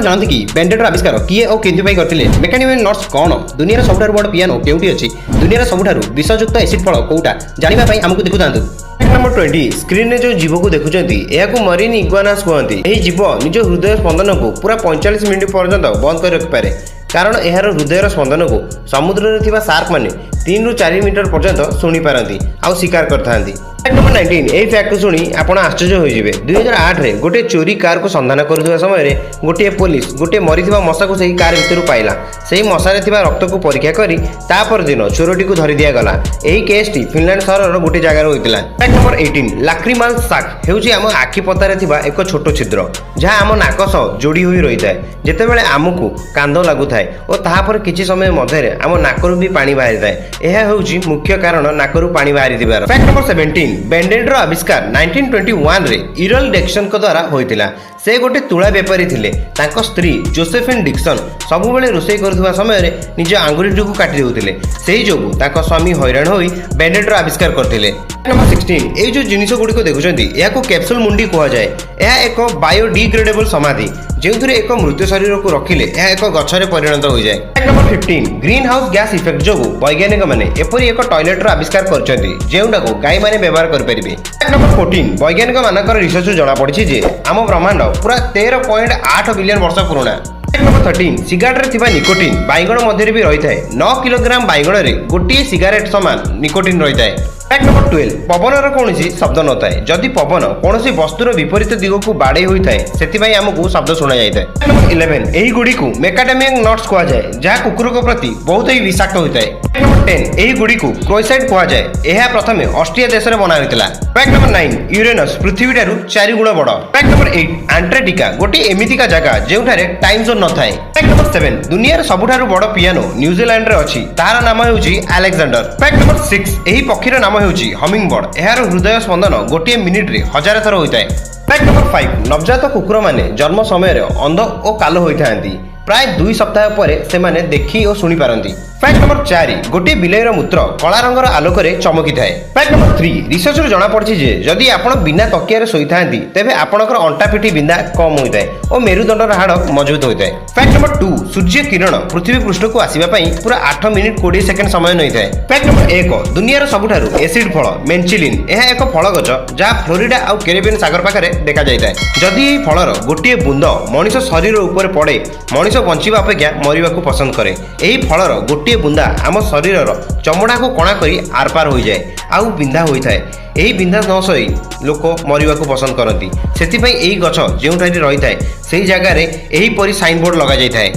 ଜାଣନ୍ତି କି ବ୍ୟାଣ୍ଡେଡର ଆବିଷ୍କାର କିଏ ଓ କେଉଁଥିପାଇଁ କରିଥିଲେ? ମେକାଡେମିଆ ନଟ୍ସ କ'ଣ? ଦୁନିଆର ସବୁଠାରୁ ବଡ଼ ପିଆନୋ କେଉଁଠି ଅଛି? ଦୁନିଆର ସବୁଠାରୁ ବିଷଯୁକ୍ତ ଏସିଡ୍ ଫଳ କୋଉଟା? ଜାଣିବା ପାଇଁ ଆମକୁ ଦେଖୁଥାନ୍ତୁ। ନମ୍ବର 20। ସ୍କ୍ରିନରେ ଯେଉଁ ଜୀବକୁ ଦେଖୁଛନ୍ତି, ଏହାକୁ ମରିନ୍ ଇଗୁଆନାସ୍ କୁହନ୍ତି। ଏହି ଜୀବ ନିଜ ହୃଦୟ ସ୍ପନ୍ଦନକୁ ପୁରା 45 ମିନିଟ୍ ପର୍ଯ୍ୟନ୍ତ ବନ୍ଦ କରି ରଖିପାରେ, କାରଣ ଏହାର ହୃଦୟର ସ୍ପନ୍ଦନକୁ ସମୁଦ୍ରରେ ଥିବା ସାର୍କମାନେ 3ରୁ 4 ମିଟର ପର୍ଯ୍ୟନ୍ତ ଶୁଣିପାରନ୍ତି ଆଉ ଶିକାର କରିଥାନ୍ତି। ନମ୍ବର 19। ଏହି ଫ୍ୟାକ୍ଟକୁ ଶୁଣି ଆପଣ ଆଶ୍ଚର୍ଯ୍ୟ ହୋଇଯିବେ। 2008ରେ ଗୋଟିଏ ଚୋରି କାରକୁ ସନ୍ଧାନ କରୁଥିବା ସମୟରେ ଗୋଟିଏ ପୋଲିସ ଗୋଟିଏ ମରିଥିବା ମଶାକୁ ସେହି କାର ଭିତରୁ ପାଇଲା। ସେହି ମଶାରେ ଥିବା ରକ୍ତକୁ ପରୀକ୍ଷା କରି ତା ପରଦିନ ଚୋରଟିକୁ ଧରି ଦିଆଗଲା। ଏହି କେସ୍ଟି ଫିନଲାଣ୍ଡ ସହରର ଗୋଟିଏ ଜାଗାରେ ହୋଇଥିଲା। Fact number 18। ଲାକ୍ରିମାଲ ସାକ୍ ହେଉଛି ଆମ ଆଖି ପତାରେ ଥିବା ଏକ ଛୋଟ ଛିଦ୍ର, ଯାହା ଆମ ନାକ ସହ ଯୋଡ଼ି ହୋଇ ରହିଥାଏ। ଯେତେବେଳେ ଆମକୁ କାନ୍ଦ ଲାଗୁଥାଏ ଓ ତାହାପରେ କିଛି ସମୟ ମଧ୍ୟରେ ଆମ ନାକରୁ ବି ପାଣି ବାହାରିଥାଏ, ଏହା ହେଉଛି ମୁଖ୍ୟ କାରଣ ନାକରୁ ପାଣି ବାହାରିଥିବାର। Fact number 17। ବ୍ୟାଣ୍ଡେଡର ଆବିଷ୍କାର 1921ରେ ଇରଲ ଡିକ୍ସନଙ୍କ ଦ୍ୱାରା ହୋଇଥିଲା। ସେ ଗୋଟେ ତୁଳା ବେପାରୀ ଥିଲେ। ତାଙ୍କ ସ୍ତ୍ରୀ ଜୋସେଫିନ୍ ଡିକ୍ସନ ସବୁବେଳେ ରୋଷେଇ କରୁଥିବା ସମୟରେ ନିଜ ଆଙ୍ଗୁଳିଟିକୁ କାଟି ଦେଉଥିଲେ। ସେହି ଯୋଗୁଁ ତାଙ୍କ ସ୍ୱାମୀ ହଇରାଣ ହୋଇ ବ୍ୟାଣ୍ଡେଡର ଆବିଷ୍କାର କରିଥିଲେ। ନମ୍ବର 16। ଏଇ ଯେଉଁ ଜିନିଷ ଗୁଡ଼ିକ ଦେଖୁଛନ୍ତି, ଏହାକୁ କ୍ୟାପସୁଲ ମୁଣ୍ଡି କୁହାଯାଏ। ଏହା ଏକ ବାୟୋଡିଗ୍ରେଡେବଲ ସମାଧି, ଯେଉଁଥିରେ ଏକ ମୃତ ଶରୀରକୁ ରଖିଲେ ଏହା ଏକ ଗଛରେ ପରିଣତ ହୋଇଯାଏ। Number 15। Green house gas effect ଯୋଗୁଁ ବୈଜ୍ଞାନିକମାନେ ଏପରି ଏକ ଟଏଲେଟର ଆବିଷ୍କାର କରିଛନ୍ତି, ଯେଉଁଟାକୁ ଗାଈମାନେ ବ୍ୟବହାର କରିପାରିବେ। ନମ୍ବର 14। ବୈଜ୍ଞାନିକମାନଙ୍କର ରିସର୍ଚ୍ଚରୁ ଜଣାପଡ଼ିଛି ଯେ ଆମ ବ୍ରହ୍ମାଣ୍ଡ ପୁରା 13.8 ବିଲିୟନ ବର୍ଷ ପୁରୁଣା। ନମ୍ବର 13। ସିଗାରେଟରେ ଥିବା ନିକୋଟିନ୍ ବାଇଗଣ ମଧ୍ୟରେ ବି ରହିଥାଏ। 9 କିଲୋଗ୍ରାମ ବାଇଗଣରେ ଗୋଟିଏ ସିଗାରେଟ ସମାନ ନିକୋଟିନ୍ ରହିଥାଏ। Fact number 12। ପବନର କୌଣସି ଶବ୍ଦ ନଥାଏ। ଯଦି ପବନ କୌଣସି ବସ୍ତୁର ବିପରୀତ ଦିଗକୁ ବାଡ଼େଇ ହୋଇଥାଏ, ସେଥିପାଇଁ ଆମକୁ ଶବ୍ଦ ଶୁଣାଯାଇଥାଏ। ନମ୍ବର 11। ଏହି ଗୁଡ଼ିକୁ ମେକାଡେମିଆ ନଟ୍ସ କୁହାଯାଏ, ଯାହା କୁକୁରଙ୍କ ପ୍ରତି ବହୁତ ହି ବିଷାକ୍ତ ହୋଇଥାଏ। ନମ୍ବର 10। ଏହି ଗୁଡ଼ିକୁ କ୍ରୋସାଇଟ୍ କୁହାଯାଏ। ଏହା ପ୍ରଥମେ ଅଷ୍ଟ୍ରିଆ ଦେଶରେ ବନା ହୋଇଥିଲା। Fact number 9। ୟୁରେନସ୍ ପୃଥିବୀଠାରୁ 4 ଗୁଣ ବଡ଼। Fact number 8। ଆଣ୍ଟାର୍କଟିକା ଗୋଟିଏ ଏମିତିକା ଜାଗା, ଯେଉଁଠାରେ ଟାଇମ୍ ଜୋନ୍ ନଥାଏ। Fact number 7। ଦୁନିଆର ସବୁଠାରୁ ବଡ଼ ପିଆନୋ ନ୍ୟୁଜିଲାଣ୍ଡରେ ଅଛି। ତାହାର ନାମ ହେଉଛି ଆଲେକ୍ଜାଣ୍ଡର। Fact number 6। ଏହି ପକ୍ଷୀର ନାମ ହେଉଛି ହମିଙ୍ଗ ବର୍ଡ। ଏହାର ହୃଦୟ ସ୍ପନ୍ଦନ ଗୋଟିଏ ମିନିଟରେ 1000 ଥର ହୋଇଥାଏ। Fact number 5। ନବଜାତ କୁକୁରମାନେ ଜନ୍ମ ସମୟରେ ଅନ୍ଧ ଓ କାଲ ହୋଇଥାନ୍ତି। ପ୍ରାୟ 2 ସପ୍ତାହ ପରେ ସେମାନେ ଦେଖି ଓ ଶୁଣିପାରନ୍ତି। Fact number 4। ଗୋଟିଏ ବିଲେଇର ମୂତ୍ର କଳା ରଙ୍ଗର ଆଲୋକରେ ଚମକିଥାଏ। Fact number 3। ରିସର୍ଚ୍ଚରୁ ଜଣାପଡ଼ିଛି ଯେ ଯଦି ଆପଣ ବିନା ତକିଆରେ ଶୋଇଥାନ୍ତି, ତେବେ ଆପଣଙ୍କର ଅଣ୍ଟା ପିଠି ବିନ୍ଧା କମ୍ ହୋଇଥାଏ ଓ ମେରୁଦଣ୍ଡର ହାଡ଼ ମଜବୁତ ହୋଇଥାଏ। Fact number 2। ସୂର୍ଯ୍ୟ କିରଣ ପୃଥିବୀ ପୃଷ୍ଠକୁ ଆସିବା ପାଇଁ ପୁରା 8 ମିନିଟ୍ 20 ସେକେଣ୍ଡ ସମୟ ନେଇଥାଏ। Fact number 1। ଦୁନିଆର ସବୁଠାରୁ ଏସିଡ୍ ଫଳ ମେଞ୍ଚିଲିନ୍। ଏହା ଏକ ଫଳ ଗଛ, ଯାହା ଫ୍ଲୋରିଡା ଆଉ କ୍ୟାରିବିଆନ ସାଗର ପାଖରେ ଦେଖାଯାଇଥାଏ। ଯଦି ଏହି ଫଳର ଗୋଟିଏ ବୁନ୍ଦ ମଣିଷ ଶରୀର ଉପରେ ପଡ଼େ, ମଣିଷ ବଞ୍ଚିବା ଅପେକ୍ଷା ମରିବାକୁ ପସନ୍ଦ କରେ। ଏହି ଫଳର ଗୋଟିଏ ବୁନ୍ଦା ଆମ ଶରୀରର ଚମଡ଼ାକୁ କଣା କରି ଆରପାର ହୋଇଯାଏ ଆଉ ବିନ୍ଧା ହୋଇଥାଏ। ଏହି ବିନ୍ଧା ନ ସହି ଲୋକ ମରିବାକୁ ପସନ୍ଦ କରନ୍ତି। ସେଥିପାଇଁ ଏହି ଗଛ ଯେଉଁଠାରେ ରହିଥାଏ, ସେହି ଜାଗାରେ ଏହିପରି ସାଇନବୋର୍ଡ ଲଗାଯାଇଥାଏ।